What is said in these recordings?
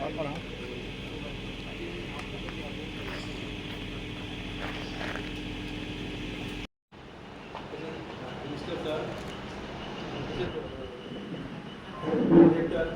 Minister sir, director sir.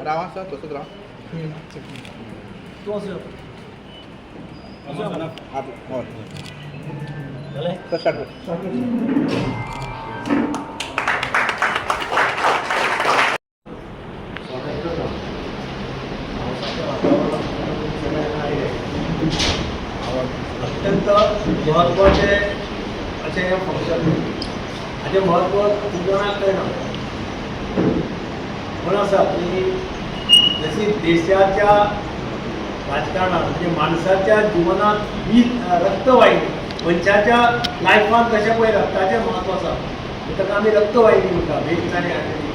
रावा sir, तसंच राहा. तूं असो. हो. सर, स्टार्ट कर. पावसाच्या वातावरणात सगळ्यांना आयले. अत्यंत महत्वाचे अशें हें फंक्शन. हाचें म्हत्व खूब जाणांक कळना. म्हण आसा की जशी देशाच्या राजकारणात, म्हणजे माणसाच्या जिवनात वीज, रक्तवाहिनी, मनशाच्या लायफान कशें पळय रक्ताचें म्हत्व आसा, ताका आमी रक्तवाहिनी म्हणटा, वेन्स आनी आर्टरी,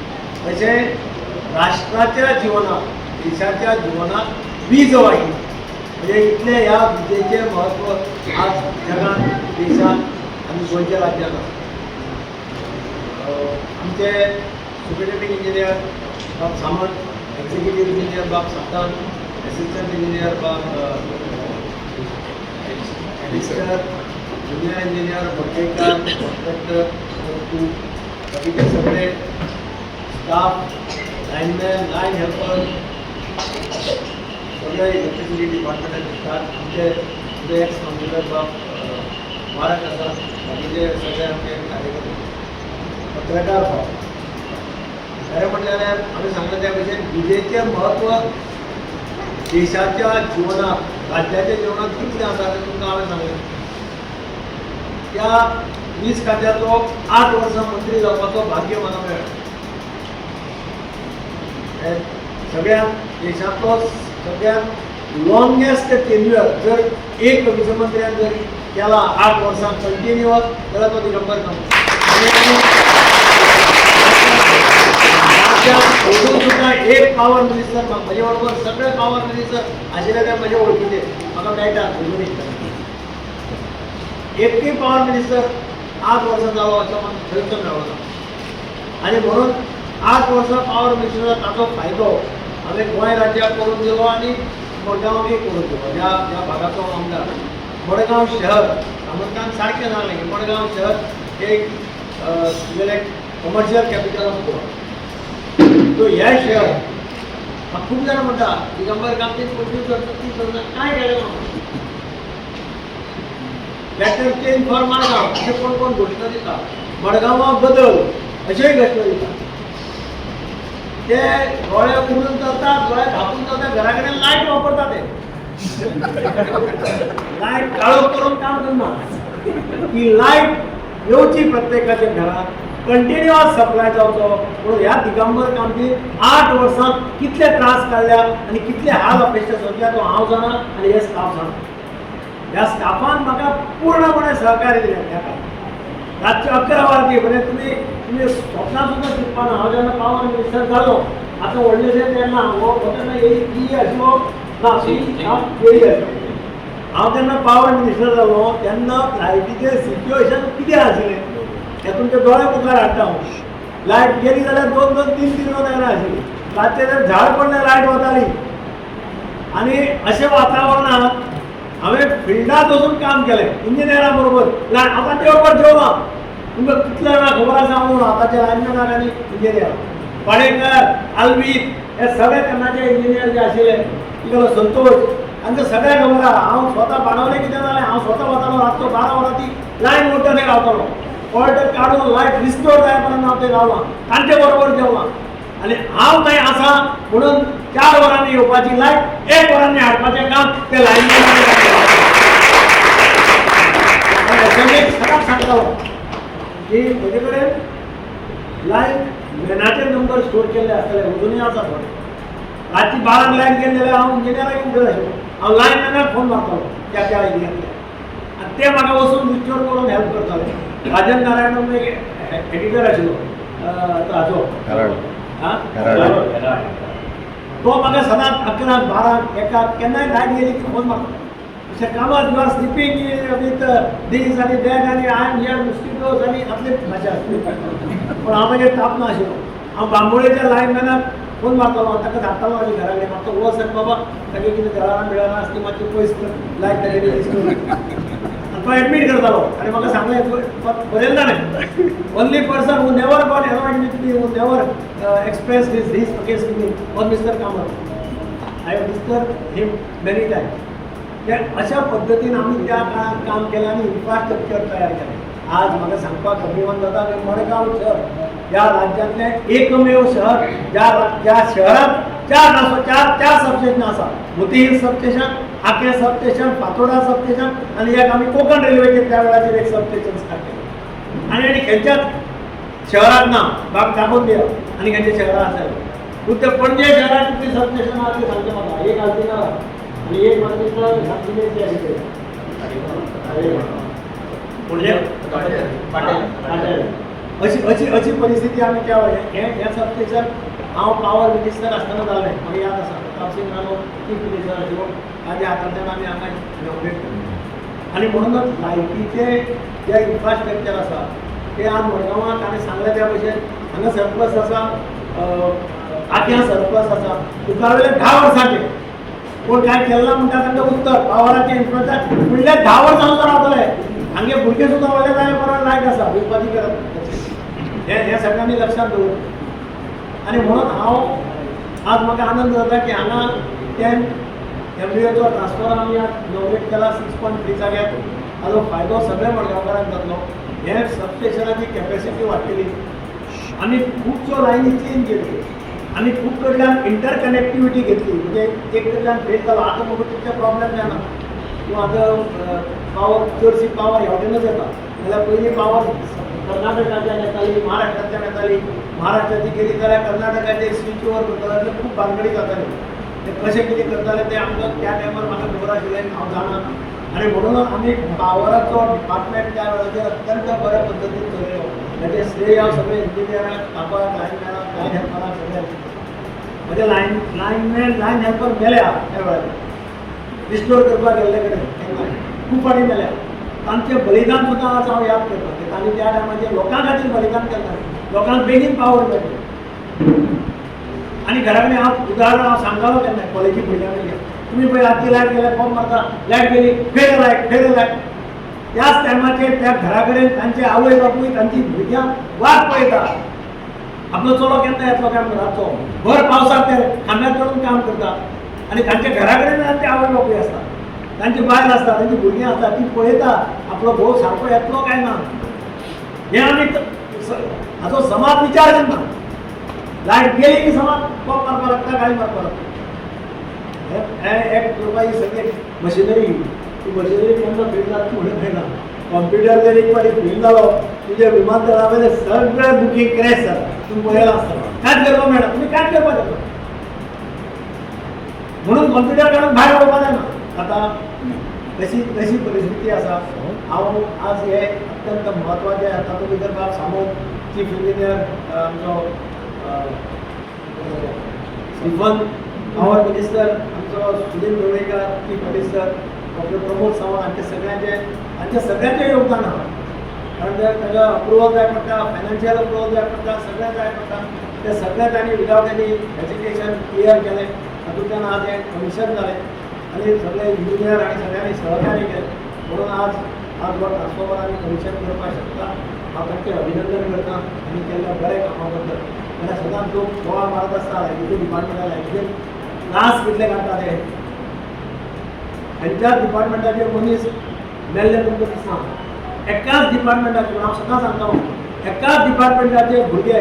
तशें राष्ट्राच्या जिवनात, देशाच्या जिवनात वीज वाहिनी. म्हणजे इतलें ह्या विजेचें म्हत्व आज जगात, देशात आनी गोंयच्या राज्यांत आसा. आमचे सुपरिटेंडिंग इंजिनियर बाब सामंत, एक्झिक्युटीव इंजिनियर बाब सातान, असिस्टंट इंजिनियर बाब एडिस्टर, ज्युनियर इंजिनियर बड्डेकर, कॉन्ट्रॅक्टर तू, बाकीचे सगळे स्टाफ, लायनमॅन, लायन हेल्पर, सगळे इलेक्ट्रिसिटी डिपार्टमेंटाचे स्टाफ, आमचे तुझे एक्स कावन्सिलर बाब मारक आसा, बाकीचे सगळे आमचे कार्यकर्ते, पत्रकार भाव. खरें म्हटल्यार आमी सांगले त्या भशेन विजेचें म्हत्व देशाच्या जिवनात, राज्याच्या जिवनात कितलें आसा तें तुमकां हांवें सांगलें. त्या वीज खात्याचो 8 वर्सां मंत्री जावपाचो भाग्य म्हाका मेळ्ळें. हे सगळ्यात देशांतलो सगळ्यात लॉंगेस्ट टेन्युअर जर एक वीज मंत्र्यान जर केला 8 वर्सां कंटिन्युअस जाल्यार तो दिगंबर कामत. राज्यात अजून सुद्दां एक पावर मिनिस्टर, म्हजे बरोबर सगळे पावर मिनिस्टर आशिल्ले ते म्हजे वळखीचे, म्हाका मेळटा अजुनूय. एकूय पावर मिनिस्टर 8 वर्सां जालो असो म्हाका खंयच मेळना. आनी म्हणून 8 वर्सां पावर मिनिस्टर, ताचो फायदो हांवें गोंय राज्याक करून दिलो आनी मडगांवकय करून दिलो. ह्या ह्या भागाचो हांव आमदार. मडगांव शहर, सामंतान सारकें सांगलें की मडगांव शहर एक commercial capital of Goa. So हें शहर म्हाका खूब जाणां म्हणटा, दिगंबर कामतीन 25 वर्सां, 30 वर्सां काय केलें म्हणून. बेटर चेंज फॉर मडगांव अशें कोण कोण घोशणा दिता, मडगांवां बदल अशेंय घोशणा दिता. ते दोळे उगडून चलतात, दोळे धांपून चलतात, घरा कडेन लायट वापरता ते. लायट काळोख करून काम करना. ती लायट येवची प्रत्येकाच्या घरात, कंटिन्युअस सप्लाय जावचो म्हणून ह्या दिगंबर कामतीन 8 वर्सां कितले त्रास काडल्या आनी कितले हाल अपेक्षा सोंसल्या तो हांव जाणा आनी हे स्टाफ जाणा. ह्या स्टाफान म्हाका पूर्णपणे सहकार्य दिलें. त्या काळार रातचे 11 वरांची म्हणजे तुमी तुमी स्वप्नां सुद्दां चिंतपाना. हांव जेन्ना पावर मिनिस्टर जालो, आतां व्हडलेशें तेन्ना हो तेन्ना ए आशिल्लो ना, सी ए आशिल्लो. हांव जेन्ना पावर मिनिस्टर जालो तेन्ना लायटीचें सिच्युएशन कितें आशिल्लें हें तुमच्या दोळ्या मुखार हाडटा हांव. लायट गेली जाल्यार दोन दोन, तीन तीन वरां येना आशिल्ली. रातचें जर झाड पडलें, लायट वताली. आनी अशें वातावरणांत हांवें फिल्डांत वचून काम केलें इंजिनियरा बरोबर. हांव तांचे बरोबर जेवलां. तुमकां कितले जाणां खबर आसा हांव आतांच्या लायनमॅनाक आनी इंजिनियर पाडेकर, आल्वीत, हे सगळे तेन्नाचे इंजिनियर जे आशिल्ले, तुगेलो संतोष, तांकां सगळ्यांक खबर आहा. हांव स्वता बाणावले कितें जालें, हांव स्वता वतालो. रातचो 12 वरां ती लायन मोडटा थंय रावतालो. फॉल्ट काडून लायट रिस्टोर जाय पर्यंत हांव थंय रावलां, तांचे बरोबर जेवलां. आनी हांव थंय आसा म्हणून 4 वरांनी येवपाची लायट 1 वरांनी हाडपाचें काम ते लायनमॅन सदांच सांगतालो की म्हजे कडेन लायन मॅनाचे नंबर स्टोर केल्ले आसतले, अजुनूय आसा थोडे. रातची 12 लायन गेले जाल्यार हांव इंजिनियराक उठत आशिल्लो, हांव लायन मॅनाक फोन मारतालो त्या त्या एरियांतले आनी ते म्हाका वचून रिस्टोर करून हेल्प करताले. राजन नारायण एक एडिटर आशिल्लो हाचो तो म्हाका सदांच 11, 12, 1 केन्नाय लायट गेली की फोन मारता. अशें कामात you are sleeping with these आनी that आनी I am here mosquitoes आनी असली भाशा आसली. पूण हांव मागीर तापना आशिल्लो. हांव बांबोळेच्या लायनमॅनाक फोन मारतालो आनी ताका धाडटालो म्हाज्या घरा कडेन. म्हाका वच आनी बाबा तागे कितें जळारां बिळारां आसली मातशी पयस लायट तागेली रिस्टोर आनी तो एडमीट करतालो आनी म्हाका सांगलें बरयलें ताणें, only person who never got annoyed with me, who never express his his against me was Mister Kamat. I have disturb him many times. ते अशा पद्दतीन आमी त्या काळांत काम केलें आनी इन्फ्रास्ट्रक्चर तयार केलें. आज म्हाका सांगपाक अभिमान जाता की मडगांव शहर ह्या राज्यांतलें एकमेव शहर ज्या ज्या शहरांत चार सबस्टेशन आसा. Motijheel substation, Akem substation, Fatorda substation आनी एक आमी कोंकण रेल्वेचेर त्या वेळाचेर एक सबस्टेशन स्टार्ट केलें. आनी आनी खंयच्याच शहरांत ना, बाब दाखोवन दिया आनी खंयच्या शहरांत आसा. पूण त्या पणजे शहरांत कितलीं सबस्टेशन आसा तें सांगचें म्हाका. एक आल्तिनार आनी एक म्हाका दिसता सांतिनेज आशिल्लें म्हणजे अशी अशी अशी परिस्थिती आमी त्या वेळार. हें हें सबस्टेशन हांव पावर मिनिस्टर आसतना जालें, म्हाका याद आसा. प्रताप सिंह राणो चीफ मिनिस्टर आशिल्लो, ताज्या हातांतल्यान आमी हांगा इनॉग्रेट केलें. आनी म्हणूनच लायटीचें जें इन्फ्रास्ट्रक्चर आसा तें आज मडगांवां ताणें सांगलें त्या भशेन हांगा सरप्लस आसा, आक्यां सरप्लस आसा. मुखावेले 10 वर्सांचें कोण कांय केलें ना म्हणटा तांकां उत्तर पावराचें इन्फ्रास्ट्रक्चर फुडल्या 10 वर्सां सुद्दां रावतले. हांगे भुरगे सुद्दां व्हडले जाल्यार बरो लायट आसा, भिवपाची गरज. हें हें सगळ्यांनी लक्षांत दवरचें. आनी म्हणून हांव आज म्हाका आनंद जाता की हांगा 10 MVAचो ट्रान्सफॉर्मर आमी आज इनॉग्रेट केला 6.3 जाग्यार. ताजो फायदो सगळ्या मडगांवकारांक जातलो. हे सबस्टेशनाची कॅपेसिटी वाडटली. आमी खुबश्यो लायनी चेंज केल्यो, आमी खूब कडल्यान इंटरकनेक्टिविटी घेतली. म्हणजे एक कडल्यान फेल जालो आतां म्हाका तितले प्रॉब्लेम जायना. किंवा आतां पावर चडशी पावर ह्या वटेनच येता, जाल्यार पयलीं पावर कर्नाटकाच्यान येताली, महाराष्ट्रांतल्यान येताली. महाराष्ट्राची गेली जाल्यार कर्नाटकाचे स्विच ओवर करताले, खूब भानगडी जाताल्यो. ते कशें कितें करताले तें आमकां त्या टायमार म्हाका खबर आशिल्लें, हांव जाणा. आनी म्हणूनच आमी पावराचो डिपार्टमेंट त्या वेळाचेर अत्यंत बऱ्या पद्दतीन चलयलो. ताचें श्रेय हांव सगळे इंजिनियरांक, कापाक, लायनमॅनाक, लायन हेल्परांक सगळ्यांक. म्हजे लायनमॅन, लायन हेल्पर मेल्या त्या वेळार रिस्टोर करपाक गेल्ले कडेन केन्ना खूब फावटी मेल्या. तांचें बलिदान सुद्दां आज हांव याद करता. तांणी त्या टायमाचेर लोकां खातीर बलिदान केलें, लोकांक बेगीन पावर मेळ्ळी. आनी घरा कडेन हांव उदाहरण हांव सांगतालो केन्ना कॉलेजी भुरग्यां कडेन, तुमी पळय रातची लायट गेल्यार फोन मारता, लायट गेली, फेल लायट, फेल लायट. त्याच टायमाचेर त्या घरा कडेन तांचे आवय बापूय तांची भुरग्यां वाट पळयता, आपलो चलो केन्ना येतलो काय म्हणून. रातचो भर पावसाक ते खांब्यार चडून काम करता आनी तांच्या घरा कडेन तांचे आवय बापूय आसता, तांची बायल आसता, तांची भुरगीं आसता, ती पळयता आपलो घोव सारको येतलो काय ना. हें आमी हाचो समाज विचार करना. लायट गेली की समाज कोप मारपाक लागता, गाळी मारपाक लागता. हें एक करपा ही सगळी मशिनरी, ती मशिनरी केन्ना फेल जाता म्हणून कळना. कॉम्प्युटर जर एक फावटी फेल जालो तुज्या विमानतळा वयलें सगळें बुकींग क्रॅश जाता. तुमी पळयलां आसतलें, कांयच करपाक मेळना, तुमी कांयच करपाक जाता. म्हणून कॉम्प्युटर काडून भायर उडोवपाक जायना. आतां तशी तशी परिस्थिती आसा. हांव आज हे अत्यंत म्हत्वाचें तातूंत भितर बाब सामंत चीफ इंजिनियर आमचो स्टिफन पावर मिनिस्टर आमचो Sudin Dhavalikar chief minister doctor Pramod Sawant हांचे सगळ्यांचें योगदान आहा. कारण ते ताका अप्रुवल जाय पडटा, फायनान्शियल अप्रुवल जाय पडटा, सगळें जाय पडटा. ते सगळें तांणी विदावट एनी हेजिटेशन क्लियर केलें. तातूंतल्यान आज हें कमिशन जालें आनी सगळे इंजिनियर आनी सगळ्यांनी सहकार्य केलें म्हणून आज आज हो ट्रान्सफॉर्मर आमी कमिशन करपाक शकता. हांव तांचें अभिनंदन करता आनी केल्ल्या बऱ्या कामा बद्दल. जाल्यार सदांच लोक बोवाळ मारत आसता लायटीच्या डिपार्टमेंटाक, लायटीचे त्रास कितले काडटा ते. खंयच्याच डिपार्टमेंटाचे मनीस मेल्ले तुमकां दिसना. एकाच डिपार्टमेंटाचे, हांव सदां सांगता, एकाच डिपार्टमेंटाचे भुरगे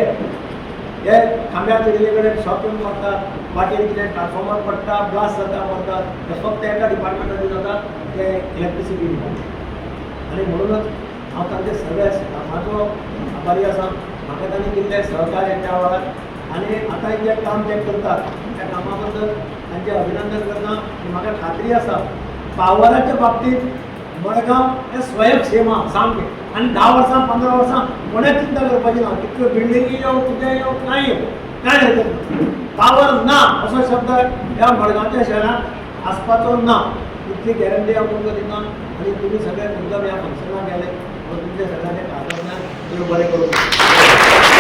हे खांब्यार चडिल्ले कडेन शॉक येवन मरतात, वाटेर कितें ट्रान्सफॉर्मर पडटा, ब्लास्ट जाता, मरतात. हे फक्त एका डिपार्टमेंटाचेर जाता, ते इलेक्ट्रिसिटी डिपार्टमेंट. आनी म्हणूनच हांव तांचे सगळ्या स्टाफाचो आभारी आसा. म्हाका तांणी दिल्लें सहकार्य त्या वेळार आनी आतां जें काम ते करतात त्या कामा बद्दल तांचें अभिनंदन करता. आनी म्हाका खात्री आसा, पावराच्या बाबतींत मडगांव हें स्वयंक्षेम आहा सामकें. आनी 10 वर्सां, 15 वर्सां कोणेंच चिंता करपाची ना. कितल्यो बिल्डिंगी येवं, कितें येवं, कांय येवं, कांय हरकत ना. पावर ना असो शब्द ह्या मडगांवच्या शहरांत आसपाचो ना, इतली गॅरंटी हांव तुमकां दिता. आनी तुमी सगळे मुद्दम ह्या फंक्शनाक गेले म्हणून तुमच्या सगळ्यांच्या काळजांतल्यान देव बरें करूं.